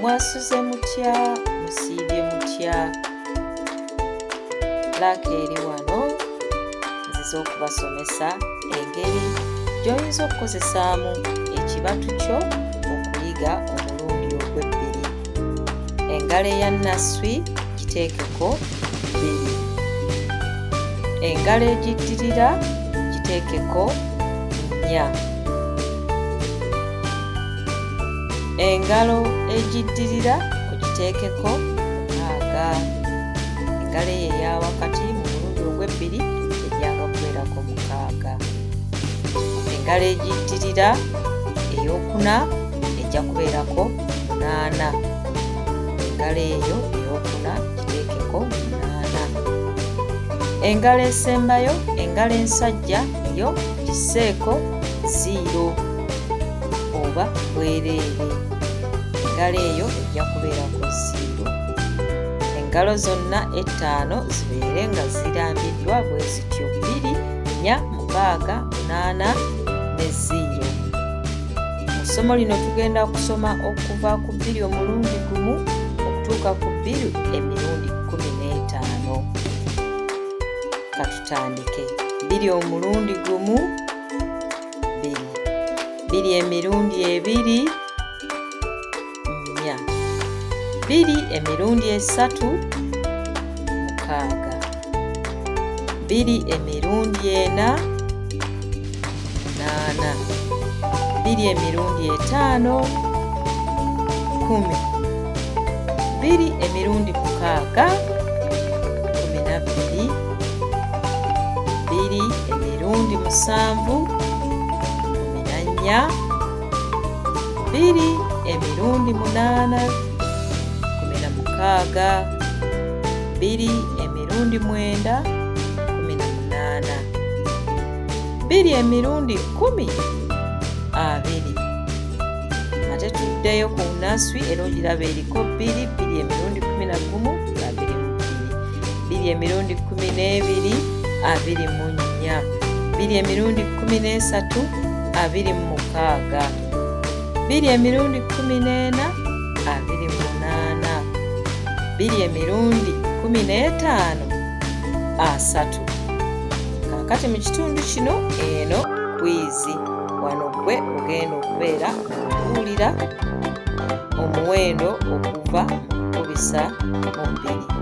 Mwasuze mutya? Musiibye mutya? Laaka eri wano nzize okubasomesa engeri gy'oyinza okukozesaamu ekibatu kyo okuyiga omulundi ogw'ebbiri. Engalo eya nasswi giteekeko bbiri, engalo egiddirira giteekeko nnya, engalo egiddirira ogiteekeko mukaaga. Engalo eyo eya wakati mu mulundi ogw'ebbiri ejjanga kubeerako mukaaga. Engalo egiddirira ey'okuna ejja kubeerako munaana. Engalo eyo ey'okuna giteekeko munaana. Engalo esembayo, engalo ensajja yo gisseeko ziiro oba bwereere. Engalo eyo ejja kubeerako ziiro. Engalo zonna ettaano zibeere nga zirambiddwa bwe zityo: bbiri, nnya, mukaaga, munaana ne ziiro. Mu ssomo lino tugenda kusoma okuva ku bbiri omulundi gumu okutuuka ku bbiri emirundi 15. Katutandike. Bbiri omulundi gumu, bbiri. Bbiri emirundi ebiri, nnya. Bbiri emirundi esatu, mukaaga. Bbiri emirundi ena, munaana. Bbiri emirundi etaano, 10. Bbiri emirundi mukaaga, 12. Bbiri emirundi musanvu, 14. Bbiri emirundi munaana, 16. Bbiri emirundi mwenda, 18. Bbiri emirundi 10, 20. Ate tuddeyo ku naswi era ogiraba eriko bbiri. Bbiri emirundi 11, 22. Bbiri emirundi 12, 24. Bbiri emirundi 13, 26. Bbiri emirundi 14, 28. Bbiri emirundi 15, 30. Kaakati mu kitundu kino eno kwizi wano gwe ogenda okubeera okuwulira omuwendo okuva mu kukubisa mu bbiri.